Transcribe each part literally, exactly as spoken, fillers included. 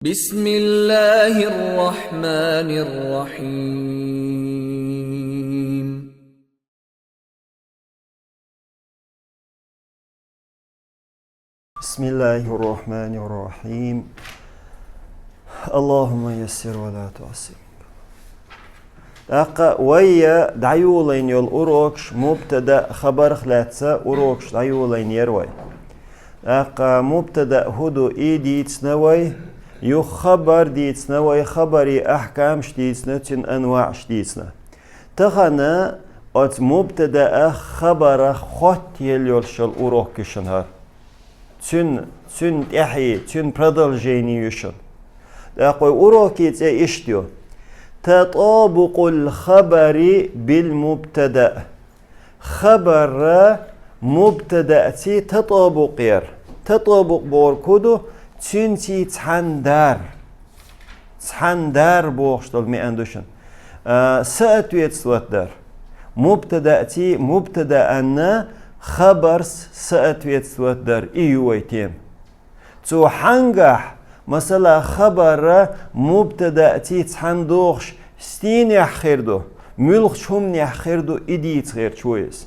بسم الله الرحمن الرحيم. بسم الله الرحمن الرحيم. اللهم يسر ولا تعسر. ТӀаккха вай дӀайолайна йола урокаш мубтадаъ, хабарах лаьцна урокаш дӀайолайна яр вай. ТӀаккха мубтадаъ хӀу ду, из дийцина вай, юха хабар дийцина вай, хабара ахькамаш дийцина, цун анваӀаш дийцина. Тахан оцу мубтадаъах, хабарах хоттаелла йолуш йолу урок ю шуна хӀара. Цуьнан, цуьнан тӀаьхье, цуьнан продолжение ю шуна. ТӀаккха вай урокан цӀе иштта ю: تطابق الخبر بالمبتدأ. Хабарра мубтадаъций татӀабукъ яр. ТатӀабукъ бохург хӀу ду? Цуьнций цхьаьна дар. Цхьаьна дар бохуш долу маьӀна ду шуна. А, соответствовать дар. Мубтадаъций, мубтадаъанна хабарс соответствовать дар. И ю вай тема. Цу хьангахь, масала, хабарра мубтадаъций цхьаьна дохуш, стенехь хир ду, муьлхачу хӀуманехь хир ду, и дийца гӀерташ ву иза.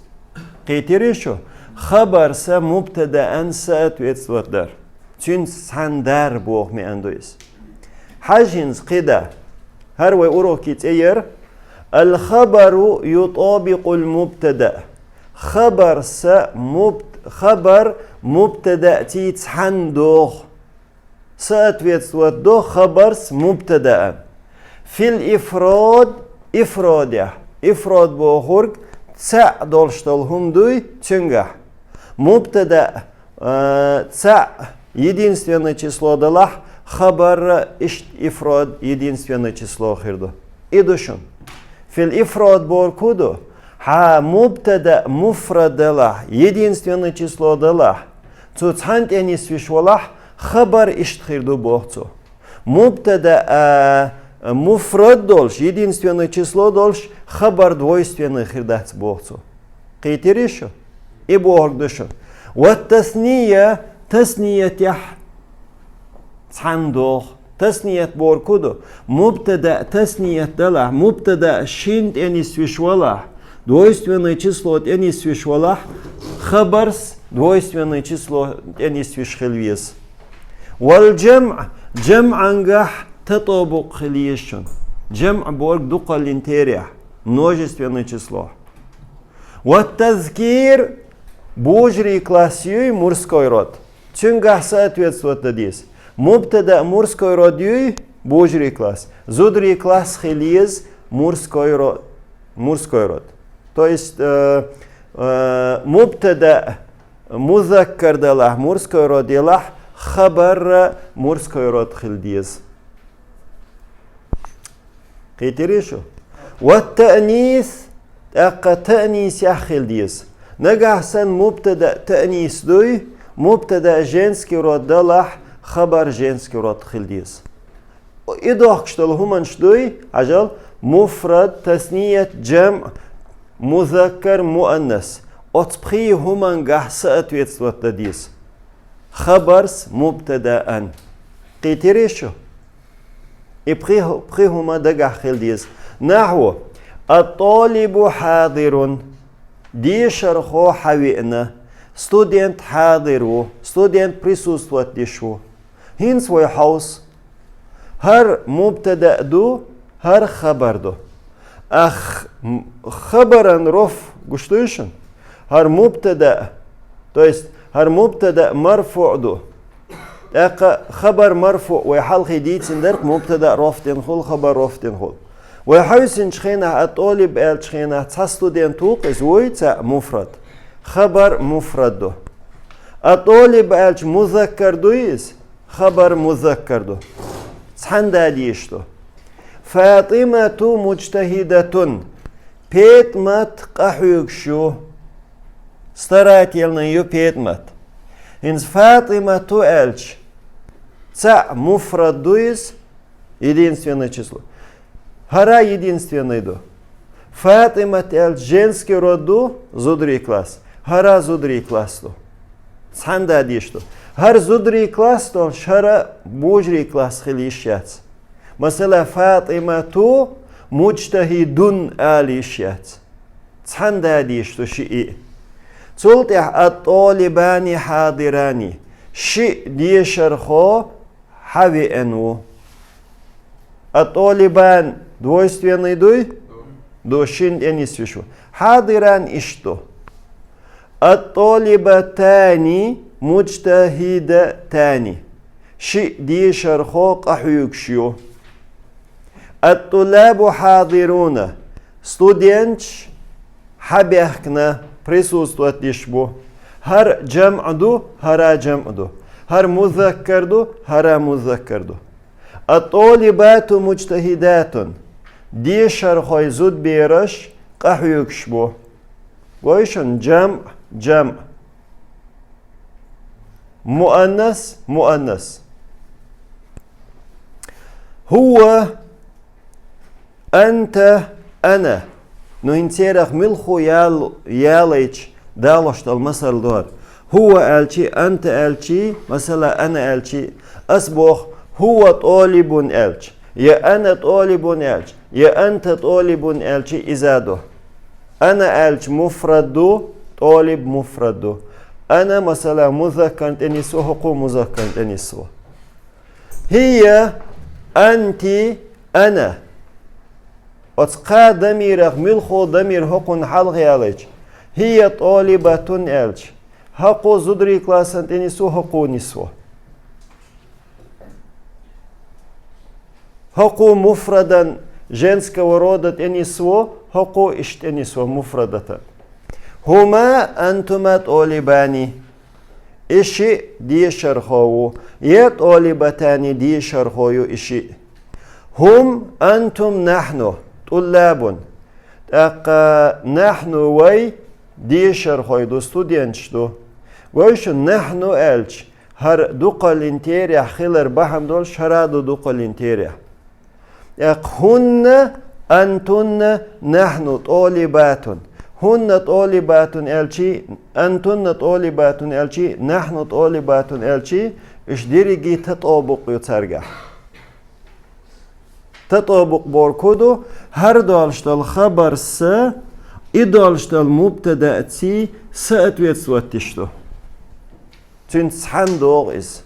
Кхийтирий шу? Хабарса мубтадаъан соответствовать дар. Цуьнца цхьаьна дар боху маьӀна ду иза. Хьажа хӀинца кхидӀа. ХӀара вай урокан цӀе яра: الخبر يطابق المبتدأ. Хабарса мубт-, хабар мубтадаъций цхьаьна доху. Соответствовать до хабарс мубтадаъан. في الإفراد, ифрадехь. Ифрад бохург цхьаъ долуш долу хӀума дуй, цуьнгахь. Мубтадаъ, а, цхьаъ, единственное число далахь, хабарра иштта ифрад, единственное число хир ду. И ду шуна. في الإفراد бохург хӀу ду? Хьан мубтадаъ муфрад далахь, единственное число далахь, цу цхьаьна тӀе нисвеш валахь, хабар иштта хир ду, боху цо. Мубтадаъ, а, муфрад долуш, единственное число долуш, хабар двойственный хир дац, боху цо. Кхийтирий шу? И бохург ду шуна. والتثنية, тасниятехь цхьаьна доху. Тасният бохург хӀу ду? Мубтадаъ тасният далахь, мубтадаъ шина тӀе нисвеш валахь, двойственное число тӀе нисвеш валахь, хабарс двойственное число тӀе нисвеш хила веза. والجمع, жамӀангахь татӀабукъ хила еза шуна. ЖамӀ бохург дукхаллин терахь, множественное число. والتذكير, божарий класс юй, мужской род. Цуьнгахь соответствовать дан деза. Мубтадаъ мужской род юй, божарий класс. Зударий класс хила еза, мужской ро-, мужской род. То есть, э, э, мубтадаъ музаккар далахь, мужской род елахь, хабарра мужской род хила деза. Кхийтирий шу? والتأنيث, тӀаккха таънисехь хила деза. Нагахь санна мубтадаъ таънис дуй, мубтадаъ женский род далахь, хабар женский род хила деза. И дохкуш долу хӀуманаш дуй, хьажал, муфрад, тасният, жамӀ, музаккар, муаннас. Оцу пхи хӀумангахь соответствовать дан деза. Хабарс мубтадаъан. Кхийтирий шу? И пхи, пхи хӀума дагахь хила деза. نحو: الطالب حاضر. Дешархо хьавеана. Студент хьадир ву. Студент присутствовать деш ву. ХӀинца вай хьовса. ХӀара мубтадаъ ду, хӀара хабар ду. Ах, м-, хабаран роф гуш дуй шуна? ХӀара мубтадаъ, то есть хӀара мубтадаъ марфуъ ду. ТӀаккха хабар марфуъ, вай хьалхе дийцина дара, мубтадаъ роф дина хуьлу, хабар роф дина хуьлу. Вай хьовсинчу хенахь ат-толиб аьллачу хенахь цхьа студент ву-кх иза, вуй цхьаъ муфрад. Хабар муфрад ду. Ат-толиб аьлча музаккар дуй иза? Хабар музаккар ду. Цхьаьна дан дезаш ду. فاطمة مجتهدة. ПетӀмат къахьоьгуш ю. Старательная ю ПетӀмат. ХӀинца ФатӀиматӀу аьлча, цхьаъ муфрад ду иза, единственное число. ХӀара единственный ду. ФатӀимат аьлча женский род ду, зударий класс. ХӀара зударий класс ду. Цхьанна дийш ду. ХӀара зударий класс долуш, хӀара божарий класс хила йиш яц. Масала, ФатӀимату муджтахӀидун ала йиш яц. Цхьанна дийш ду шиъ. Цул тӀаьхьа ат-толибани хьадирани. Шиъ дешархо хьавеана ву. Ат-толибан двойственный дуй? Ду, шин тӀе нисвиш ву. Хьадиран иштта ду. Ат-толибатани муджтахӀидатани. Шиъ дешархо къахьоьгуш ю. Ат-туллабу хьадируна. Студенташ хьабаьхкина, присутствовать деш бу. ХӀара жамъ ду, хӀара жамъ ду. ХӀара музаккар ду, хӀара музаккар ду. Ат-толибату муджтахӀидатун. Дешархой зудбераш къахьоьгуш бу. Гой шуна, жамъ, жамъ. Муаннас, муаннас. ХӀува, анта, ана. Ну, хӀинца церах муьлхха ял-, ялайча далош долу масал ду хӀара. ХӀува аьлчи, анта аьлчи, масала, ана аьлчи, ас боху, хӀува толибун аьлча, я ана толибун аьлча, я анта толибун аьлчи иза ду. Ана аьлча муфрад ду, толиб муфрад ду. Ана, масала, музаккарна тӀе нисво, хӀокхо музаккарна тӀе нисво. ХӀия, анти, ана. Оцу кхаа дамирах муьлхха дамир хӀокхунна хьалха ялайча, хӀия толибатун аьлча, хӀокхо зударий классана тӀе нисво, хӀокхо нисво. ХӀокхо муфрадан женского рода тӀе нисво, хӀокхо иштта тӀе нисво муфрадатан. ХӀума антума толибани. И шиъ дешархо ву, я толибатани дешархо ю и шиъ. ХӀум, антум, нахьну, туллабун. ТӀаккха нахьну вай дешархой ду, студенташ ду. Гой шуна, нахьну аьлча, хӀара дукхаллин терахь хилар бахьана долуш хӀара ду дукхаллин терахь. ТӀаккха хӀунна, антунна, нахьну толибатун. ХӀунна толибатун аьлчи, антунна толибатун аьлчи, нахьну толибатун аьлчи, уьш дерриге татӀобукъ ю цаьргахь. ТатӀобукъ бохург хӀун ду? ХӀара долуш долу хабар са, и долуш долу мубтадаъций соответствовать деш ду. Цуьнца цхьаьна догӀу иза.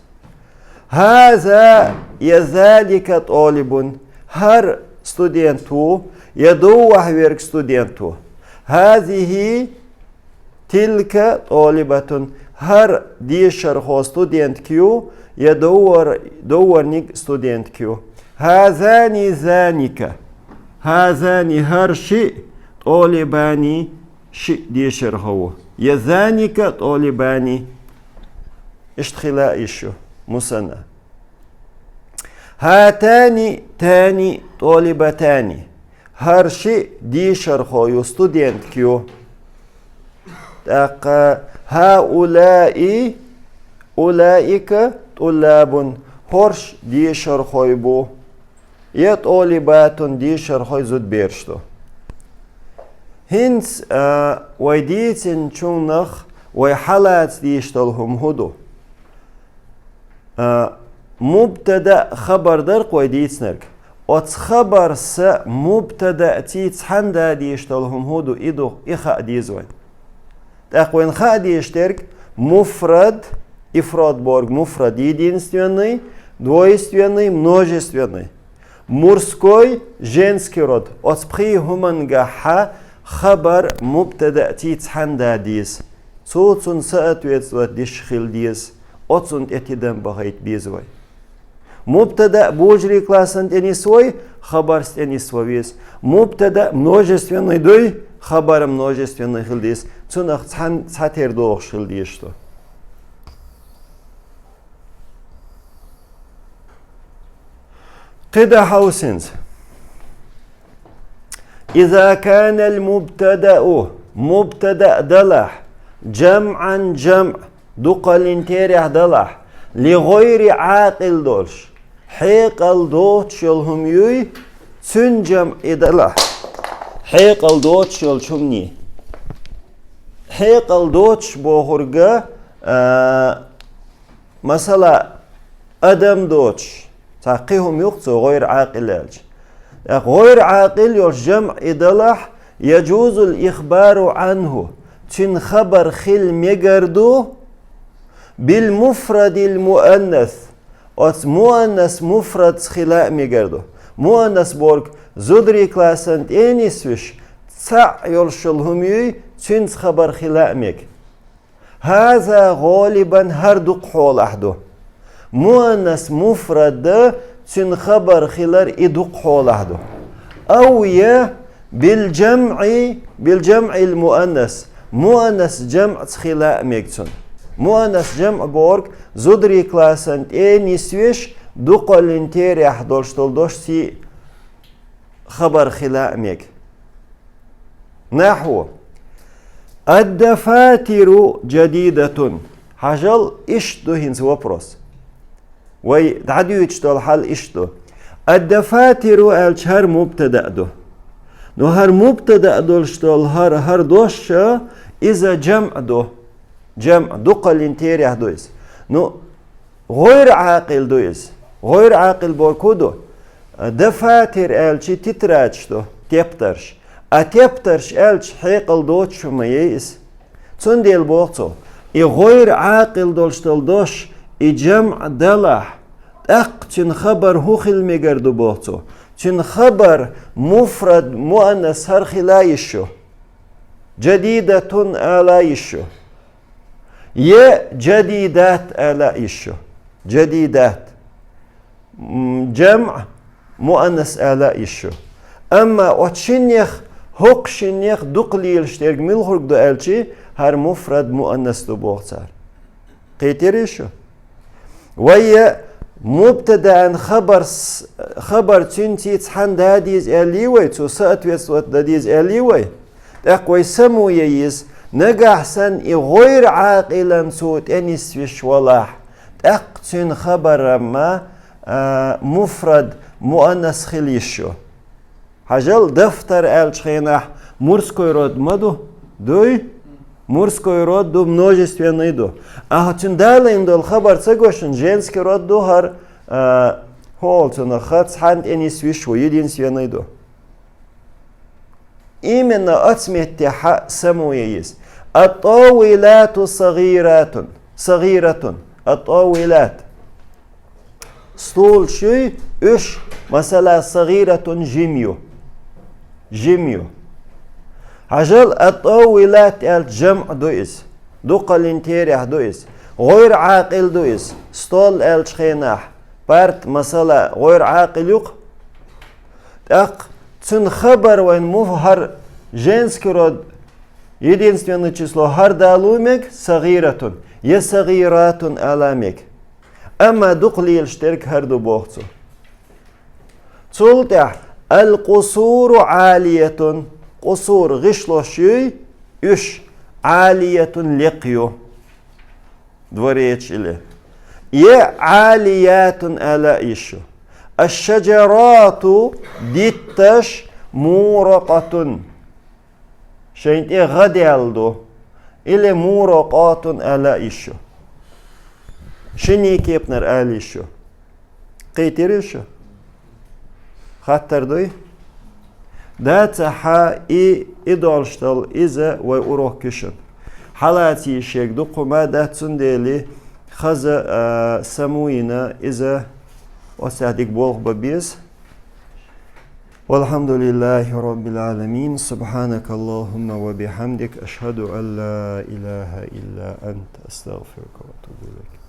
ХӀаза я залика толибун. ХӀара студент ву, я доввахь верг студент ву. ХӀазихӀи тилка толибатун. ХӀара дешархо студентка ю, я доввар-, довварниг студентка ю. ХӀазани заника. ХӀазани хӀара шиъ толибани шиъ дешархо ву. Я заника толибани. Иштта хила йиш ю, мусанна. ХӀатани тани толибатани. ХӀара шиъ дешархо ю, студентка ю. ТӀаккха хӀаулаи, улаика туллабун. ХӀорш дешархой бу. Я толибатун, дешархой зудбераш ду. ХӀинца, а, вай дийцинчунах вай хьалаца дийш долу хӀума хӀун ду? А, мубтада хабар дар-кх вай дийцинарг. Оцу хабар са мубтадаъций цхьаьна дийш долу хӀума хӀун ду, и ду, и хаа деза вайн. ТӀаккха вайн хаа дезаш дерг муфрад, ифрад бохург муфрад единственный, двойственный, множественный. Мужской, женский род. Оцу пхи хӀумангахьа хабар мубтадаъций цхьаьна деза. Цо цунна соответствовать деш хила деза. Оцунна тӀе тидам бахийта беза вай. Мубтада божарий классана тӀе нисвой, хабарца тӀе нисва веза. Мубтада множественный дуй, хабар множественный хила деза. Цунах цхьан-, цхьатера догӀуш хила дезаш ду. КхидӀа хьовсинца. إذا كان المبتدأ, мубтада далахь, جمعا, جمع, дукхаллин терахь далахь, لغير عاقل долуш, хьекъал доцуш йолу хӀума юй, цуьнан جمع и далахь, хьекъал доцуш йолчу хӀумний. Хьекъал доцуш бохург А, масала, адам доцуш, цхьа кхин хӀума ю-кх цо гӀайр Ӏакъил аьлча. ТӀаккха гӀайр Ӏакъил йолуш жамӀ и далахь, яжузул ихбару Ӏанху, цуьнан хабар хила мегар ду, бил муфрадил муаннас, оцу муаннас муфрадца хила а мегар ду. Муаннас бохург зударийн классан тӀе а нисвеш, цхьаъ йолуш йолу хӀума юй, цуьнца хабар хила а мега. ХӀаза гӀалибан, хӀара дукха хьолахь ду. Муаннас муфрад дан, цуьнан хабар хилар и дукха хьолахь ду. Ау я бил жамӀи, бил жамӀил муаннас, муаннас жамӀца хила а мега цунна. Муаннас жамӀ бохург зударийн классан тӀе а нисвеш, дукхаллин терахь долуш долу дош ций хабар хила а мега. Нахьву. Ад-дафатиру жадидатун. Хьажал, иштта ду хӀинца вопрос. Вай дӀадуьйцуш долу хьал иштта ду. Ад-дафатиру аьлча хӀара мубтада а ду. Ну хӀара мубтада а долуш долу хӀара, хӀара дош а, иза жамӀ ду. ЖамӀ, дукхаллин терахь ду иза. Ну, гӀайр Ӏакъил ду иза. ГӀайр Ӏакъил бохург хӀун ду? Дафатир аьлча тетрадаш ду, тептарш. А тептарш аьлча хьекъал доцуш хӀума ю иза. Цундела боху цо, и гӀайр Ӏакъил долуш долу дош, и жамӀ далахь, тӀаккха цуьнан хабар хӀун хила мегар ду боху цо? Цуьнан хабар муфрад, муаннас хӀара хила йиш ю. Жадидатун ала йиш ю. Я жадидат ала йиш ю. Жадидат. М, жамӀ муаннас ала йиш ю. Амма оцу шиннех, хӀокху шиннех дукха лелаш дерг муьлхарг ду аьлча, хӀара муфрад муаннас ду боху цара. Кхийтира шу? Вай я мубтадаан хабар с-, хабар цуьнций цхьаьна дан деза аьллий вай, цо соответствовать дан деза аьллий вай? ТӀаккха вай само ян иза, нагахь санна и гӀайр Ӏакъилан цо тӀенисвеш валахь, тӀаккха цуьнан хабар-м, а, муфрад, муаннас хила йиш ю. Хьажал, дафтар аьллачу хенахь мужской род ма ду? Дуй? Мужской род ду, множественный ду. Ахьа цуьнан далийна долу хабар ца го шуна, женский род ду хӀара, а, хӀокху цунах ха цхьаьна тӀенисвеш ву, единственный ду. Именно оцу меттехь само ян иза. Ат-товилату сагӀиратун. СагӀиратун. Ат-товилат. Столаш юй, уьш, масала, сагӀиратун жима ю. Жима ю. Хьажал, ат-товилат аьлча жамӀ ду иза. Дукхаллин терахь ду иза. ГӀайр Ӏакъил ду иза. Стол аьллачу хенахь, парт, масала, гӀайр Ӏакъил ю-кх. ТӀаккха цуьнан хабар вайн муф-, хӀара женский род, единственное число хӀара далур мега, сагӀиратун, я сагӀиратун ала мега. Амма дукха лелаш дерг хӀара ду боху цо. Цул тӀаьхьа, ал-къусуру Ӏалиятун, къусур, гӀишлош юй, уьш, Ӏалиятун, лекха ю. Дворец или. Я Ӏалиятун ала йиш ю. Аш-шаджарату, дитташ, муракъатун. Шайн тӀе гӀа даьлла ду. Или муракъатун ала йиш ю. Шинний кепанара ала йиш ю. Кхийтира шу? Хаттар дуй? Дацахьа и, и долуш долу иза вай урок ю шуна. Хьалаца йиш ерг дукха хӀума дац, цундела хаза, а, само йина иза оццехь дика болх бан беза. والحمد لله رب العالمين. سبحانك اللهم وبحمدك. أشهد أن لا إله إلا أنت. أستغفرك وأتوب إليك.